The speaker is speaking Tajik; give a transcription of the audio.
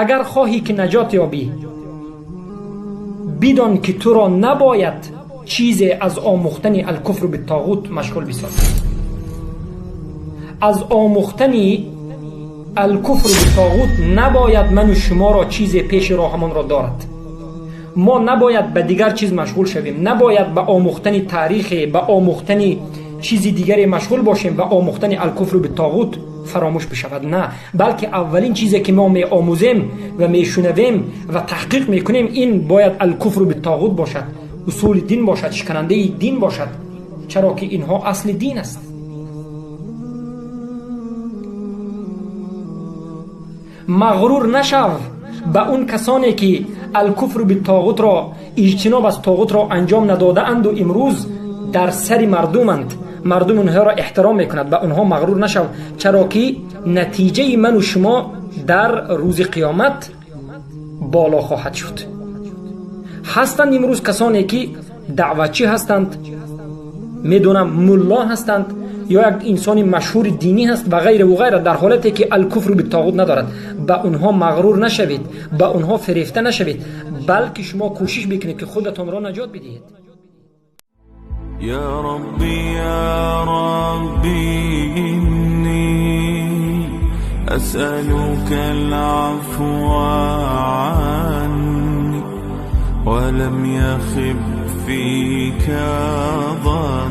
Агар хоҳӣ ки наҷот ёбӣ, бидон ки туро набояд чизе аз омӯхтани алкуфру биттоғут машғул бисозад. Аз омӯхтани алкуфру биттоғут набояд ману шуморо чизе пеши роҳамонро дорад. Мо набояд ба дигар чиз машғул шавем, набояд ба омӯхтани таърихе, ба омӯхтани чизи дигаре машғул бошем ва омӯхтани алкуфру биттоғут фаромӯш бишавад. На, балки аввалин чизе ки мо меомӯзем ва мешунавем ва таҳқиқ мекунем, ин бояд алкуфру биттоғут бошад, усули дин бошад, шиканандаи дин бошад, чаро ки инҳо асли дин аст. Мағрур нашав ба он касоне ки алкуфру биттоғутро, иҷтиноб аз тоғутро анҷом надодаанду имрӯз дар сари мардуманд, мардум онҳоро эҳтиром мекунад. Ба онҳо мағрур нашав, чаро ки натиҷаи ману шумо дар рӯзи қиёмат боло хоҳад шуд. Ҳастанд имрӯз касоне ки даъватчӣ ҳастанд, медонам, мулло ҳастанд ё як инсони машҳури динӣ ҳаст ва ғайра ва ғайра, дар ҳолате ки алкуфру биттоғут надорад. Ба онҳо мағрур нашавед, ба онҳо фирефта нашавед, балки шумо кӯшиш бикунед ки худатонро наҷот бидиҳед. يا ربي يا ربي إني أسألك العفو عني ولم يخب فيك ظن.